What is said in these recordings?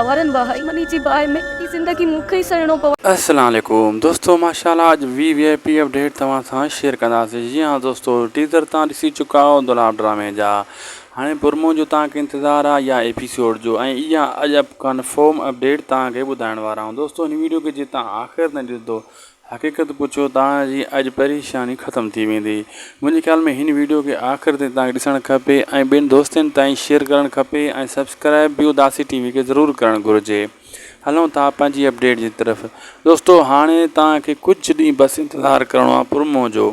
وارن وهائي مني جي باهه ۾ سڄي زندگي مون کي ئي سڙڻو پوندو. السلام عليڪم دوستو ماشاءالله اڄ وي وي آئي پي اپڊيٽ توهان سان شيئر ڪنداسين جي ها دوستو ٽيزر توهان ڏسي چڪا آهيو دولاب ڊرامي جا هاڻي پرمو جو توهان کي انتظار آهي يا ايپيسوڊ جو ۽ اها اڄ ڪنفرم اپڊيٽ توهان کي ٻڌائڻ وارا آهيون دوستو هن ويڊيو کي جي توهان آخر تائين ڏسندو حقيقت پڇو توهان جي اڄ پريشاني ختم ٿي ويندي. منهنجي خيال ۾ هن ويڊيو کي آخر تائين توهان کي ڏسڻ کپي ۽ ٻين دوستن تائين شيئر ڪرڻ کپي ۽ سبسڪرائب به اداسي ٽي وي کي ضرور ڪرڻ گهرجي. هلون ٿا پنهنجي اپڊيٽ جي طرف. دوستو هاڻي توهان کي ڪجهه ڏينهن بس انتظار ڪرڻو آهي پرمو جو.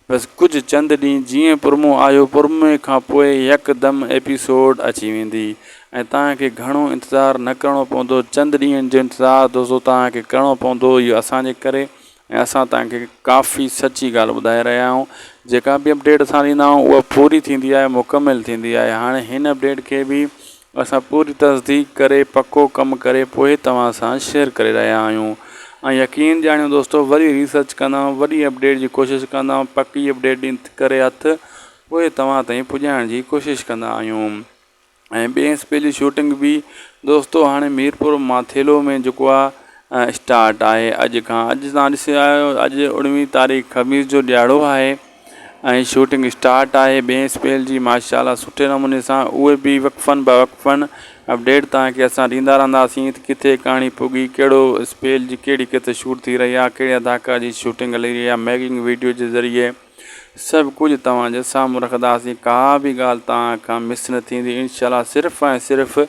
بس ڪجهه چند ڏينهن جيئن پرمو آيو پرمي کان پوء يڪدم ايپيسوڊ اچي ويندي ۽ توهان کي گهڻو انتظار نه ڪرڻو پوندو چند ڏينهن جو انتظار دوستو توهان کي ڪرڻو پوندو اهو اسان جي ڪري ۽ اسان توهان کي ڪافي سچي ڳالهه ٻڌائي رهيا آهيون جيڪا به اپڊيٽ اسان ڏيندا آهيون اها پوري ٿيندي آهي مڪمل ٿيندي آهي هاڻي هن اپڊيٽ کي به اسان پوري تصديق ڪري پڪو ڪم ڪري پوء توهان سان شيئر ڪري رهيا آهيون ۽ يقين ڄاڻيو دوستو وري ريسرچ ڪندا آهيون وڏي اپڊيٽ جي ڪوشش ڪندا آهيون پڪي اپڊيٽ ڏين ڪري هٿ پوء توهان تائين پڄائڻ جي ڪوشش ڪندا آهيون ۽ ٻئي اسپيل جي شوٽنگ به دوستو هاڻي ميرپور ماٿيلو ۾ جيڪو آهي اسٽارٽ آهي اڄ کان اڄ توهان ڏسي آيو اڄ اڻويهه تاريخ خميس جو ڏيهاڙو آهي ۽ شوٽنگ اسٽارٽ آهي ٻئين اسپيل جي ماشاء الله سٺي نموني سان اهي به وقفن به وقفن اپڊيٽ توهان کي اسان ڏيندا رهنداسين ته ڪٿي ڪهاڻي پڳي ڪهڙو اسپيل جي ڪهڙي ڪٿي شوٽ ٿي رهي آهي ڪهڙي اداڪار جي شوٽنگ هلي رهي آهي ميڪنگ ويڊيو جي ذريعي سڀ ڪجهه توهان جي سامهون رکنداسين ڪا به ڳالهه توهان کان مس نه ٿيندي انشاء الله صرف ۽ صرف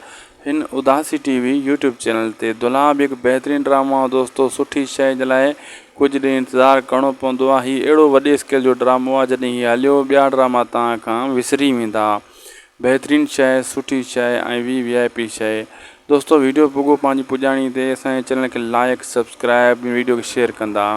هن اداسي ٽي وي يوٽيوب چينل تي دولاب هڪ بهترين ڊرامو آهي دوستو سٺي شئي جي لاء ڪجهه ڏينهن انتظار ڪرڻو پوندو آهي هي اهڙو وڏي اسڪيل جو ڊرامو آهي جڏهن هي هليو ٻيا ڊراما توهان کان وسري ويندا بهترين شئي سٺي شئي ۽ وي وي آئي پي شئي دوستو ويڊيو پڳو پنهنجي پڄاڻي تي اسان جي چينل کي لائڪ سبسڪرائب ويڊيو کي شيئر ڪندا.